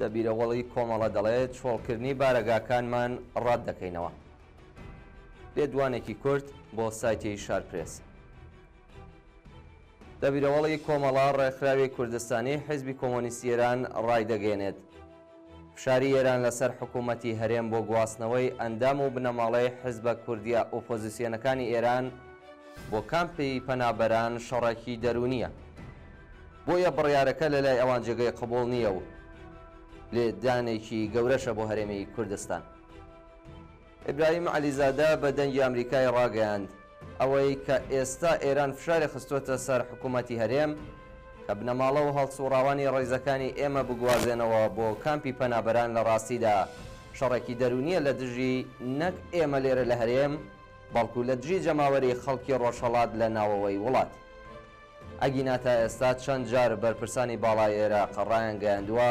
دەبیرەوەڵی کۆمەڵە دەڵێت، چۆڵکردنی بارەگاکانمان ڕەت دەکەینەوە. لێدوانێکی کورت بۆ سایتی شارپرێس. دەبیرەوەڵی کۆمەڵە ڕێکخراوی کوردستانی حیزبی کۆمۆنیستی ئێران ڕایدەگەیەنێت، فشاری ئێران لەسەر حکوومەتی هەرێم بۆ گواستنەوەی ئەندام و بنەماڵەی حیزبە کوردییە ئۆپۆزیسیۆنەکانی ئێران بۆ کامپی پەنابەران شەڕێکی دەروونییە، بۆیە بڕیارەکە لەلای ئەوان جێگەی قبوڵ نییە و لێدانێکی گەورەشە بۆ هەرێمی کوردستان. ئیبراهیم عەلیزادە بە دەنگی ئەمریکای ڕاگەیاند، ئەوەی کە ئێستا ئێران فشاری خستووەتە سەر حکوومەتی هەرێم کە بنەماڵە و هەڵسووڕاوانی ڕیزەکانی ئێمە بگوازێنەوە بۆ کامپی پەنابەران لە ڕاستیدا شەڕێکی دەروونییە لە دژی نەک ئێمە لێرە لە هەرێم بەڵکو لە دژی جەماوەری خەڵکی ڕۆژهەڵات لە ناوەوەی وڵات. ئەگینا تا ئێستا چەند جار بەرپرسانی باڵای ئێراق ڕایانگەیاندووە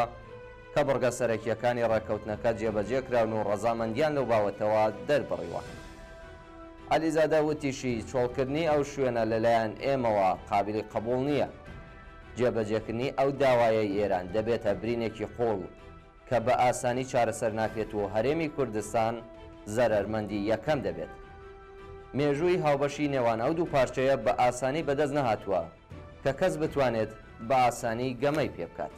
کە بڕگە سەرەکییەکانی ڕێککەوتنەکە جێبەجێ کراون و ڕەزامەندییان لەو باوەتەوە دەربڕیوە. عەلیزادە وتیشی، چۆڵکردنی ئەو شوێنە لەلایەن ئێمەوە قابیلی قبوڵ نییە. جێبەجێکردنی ئەو داوایەی ئێران دەبێتە برینێکی قووڵ کە بە ئاسانی چارەسەر ناکرێت و هەرێمی کوردستان زەرەرمەندی یەکەم دەبێت. مێژووی هاوبەشی نێوان ئەو دوو پارچەیە بە ئاسانی بەدەست نەهاتووە کە کەس بتوانێت بە ئاسانی گەمەی پێ بکات.